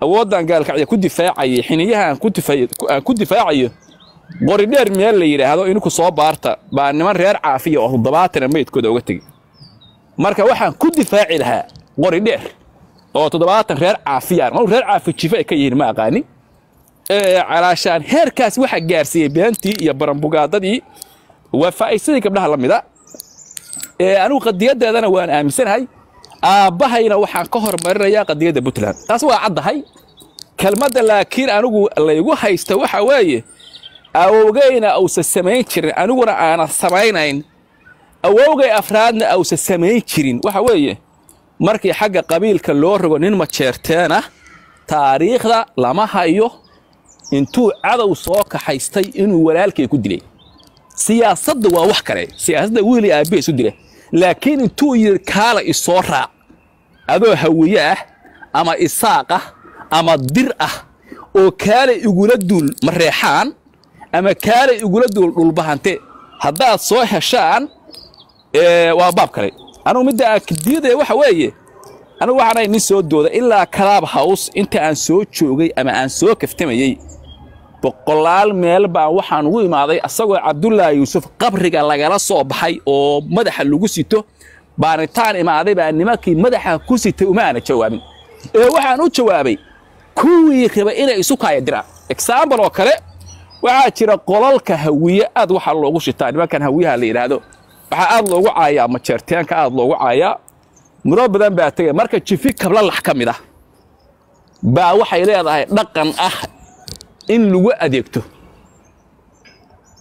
Awooddan Gaalkacyo ku difaacayay, xiniyaha aan ku difaacayo, qori dheer meel la yidhaahdo ininku soo baarta baa niman reer Caafiya oo 70 meydkooda uga tegey. Marka waxaan ku difaaci lahaa qori dheer oo 70 reer Caafiyaan, ma reer Caafi jifa ay ka yihiin ma aqaani. Calaashaan heerkaas waxaa gaarsiiyey beentii iyo barambugaadadii waa faa'iisadii gabdhaha la mida. Anigu qadiyadeedana waan aaminsanahay, aabbahayna waxaan ka hormarinayaa qadiyadda Puntland, taas waa caddahay kelmadda. Laakiin anigu laygu haysta waxa weeye, awowgayna ausa samayn jirin, aniguna aanan samaynayn, awowgay afraadna ausa samayn jirin. Waxa weeye, markii xagga qabiilka loo rogo, nin majeerteena taariikhda lama hayo intuu cadow soo kaxaystay inuu walaalkay ku dilay. Siyaasadda waa wax kale, siyaasadda wiili aabbe isu dila, laakiin intuu yidhi kaala isoo raac adoo Hawiye ah ama Isaaq ah ama Dir ah oo kaala igula duul Mareexaan ama kaala igula duul Dhulbahante, haddaad soo heshaan waa baab kale. Anugu midda aan diidaya waxa weeye, anigu waxaan ahay nin soo dooda ilaa Clubhouse inta aan soo joogay ama aan soo kaftamayey. Boqolaal meel baan waxaan ugu imaaday asagoo Cabdullaahi Yuusuf qabriga lagala soo baxay oo madaxa lagu sito baanitaan imaaday, baa nimankii madaxa ku sitay uma aana jawaabin, ee waxaan u jawaabay kuwii raba inay isu kaaya diraan. Example oo kale, waxaa jira qolalka Hawiye aad waxaa loogu shitaa nimankan Hawiyaha la yidhaahdo, waxaa aad loogu caayaa majeerteenka, aad loogu caayaa muro badan baa tegay. Marka jifi kablalax ka mid ah baa waxay leedahay dhaqan ah in lagu adeegto.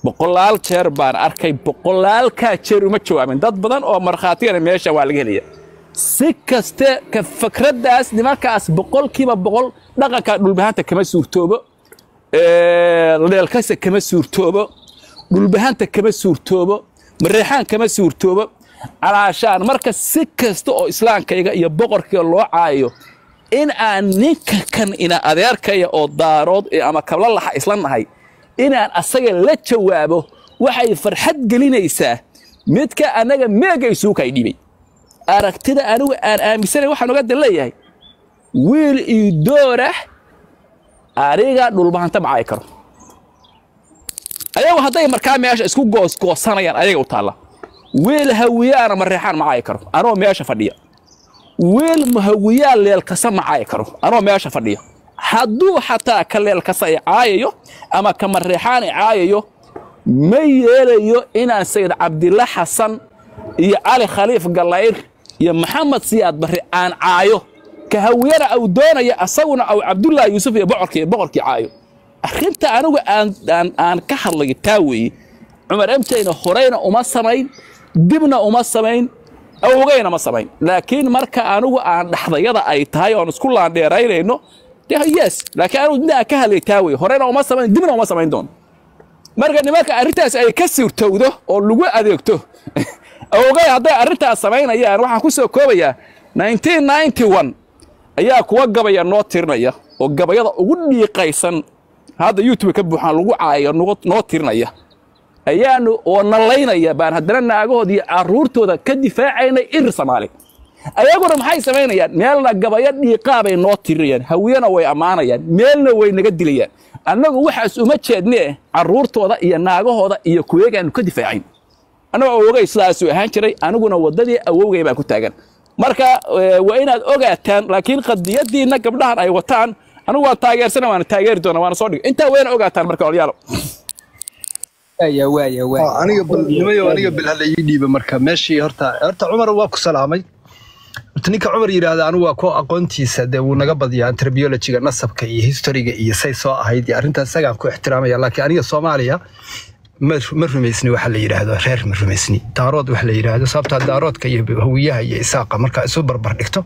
Boqolaal jeer baan arkay, boqolaalkaa jeer uma jawaabin. Dad badan oo markhaatigana meesha waa laga helaya. Si kaste ka fakraddaas nimankaas 100% dhaqanka Dhulbahanta kama suurtoobo, Leelkase kama suurtoobo, Dhulbahanta kama suurtoobo, Mareexaan kama suurtoobo. Calaashaan marka si kasta oo islaamkayga iyo boqorkayga loo caayo, in aan ninka kan ina adeerkaya oo Daarood ama kablalaxa isla nahay inaan asaga la jawaabo, waxay farxad gelinaysaa midka annaga meega isuukay dhibay. Aragtida anigu aan aaminsanay waxaan oga dan leeyahay, wiil iyo doorah aniga Dhulbahanta macaayi karo. Ayagu hadday markaa meesha isku goosgoosanayaan ayaga u taalla. Wiil Hawiyaana Mareexaan macaayi karo anoo meesha fadhiya, wiil Hawiyaa Leelkasa macaayi karo anoo meesha fadhiya. Hadduu xataa ka Leelkasa i caayayo ama ka Mareexaan i caayayo, ma yeelayo inaan Sayid Cabdilla Xasan iyo Cali Khaliif Gallayr iyo Maxamed Siyaad Barre aan caayo, ka Hawiyana au doonaya asaguna au Cabdullaahi Yuusuf iyo boqorkii caayo. Arrinta anigu aan ka hadlayo taa weeye. Cumar Emtayna horeyna uma samayn, dibna uma samayn, awogeyna ma samayn. Laakiin marka anigu aan dhaxdayada ay tahay oon isku laandheeraynayno dee yes, laakiin anigu midda aan ka hadlay taa weeye, horeyna uma samayn, dibna uma samayn doono. Marka nimanka arrintaas ay ka suurtowdo oo lagu adeegto, awogey hadday arrintaas samaynayaan, waxaan ku soo koobayaa 1991 ayaa kuwa gabaya noo tirinaya oo gabayada ugu dhiiqaysan hadda YouTube ka buuxaan lagu caayo noo tirinaya ayaanu oo nalaynaya baan haddana naagahooda iyo carruurtooda ka difaacaynay Irir Soomaali. Ayaguna maxay samaynayaan? Meelna gabayo dhiiqaabay noo tirinayaan, Hawiyana way ammaanayaan, meelna way naga dilayaan. Annagu waxaas uma jeednee carruurtooda iyo naagahooda iyo kuweegaanu ka difaacayn. Annagu awogay sidaasuu ahaan jiray, aniguna waddadii awowgay baan ku taagan. Marka waa inaad ogaataan, laakiin qadiyadiinna gabdhahan ay wataan anigu waan taageersana, waana taageeri doona, waana soo dhigay intaa. Wayna ogaataan marka olyaalo. Waaya waaya waaya. Aniga bal nimayo, aniga bil hala ii dhiiba. Marka meeshii horta Cumar waa ku salaamay. Horta ninka Cumar yidhaahda anigu waa ku aqoontiisa dee wuu naga badiyaa anthropologyga, nasabka iyo historyga iyo say soo ahayd iyo arrintaas isagaan ku ixtiraamaya. Laakiin aniga Soomaaliya ma rumaysni waxa la yidhaahdo reer, ma rumaysni Daarood waxa la yidhaahdo, sababtaa Daaroodka iyo Hawiyaha iyo Isaaqa markaa isu barbar dhigto,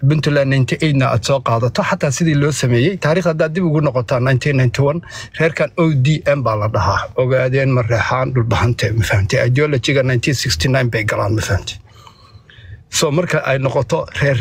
Puntland 98na aad soo qaadato, xataa sidii loo sameeyey taariikhda haddaad dib ugu noqotaa 1991, reerkan ODM baa la dhahaa, Ogaadeen, Mareexaan, Dhulbahante, ma fahamtay? Ideologyga 1969 bay galaan, ma fahamtay? So marka ay noqoto reer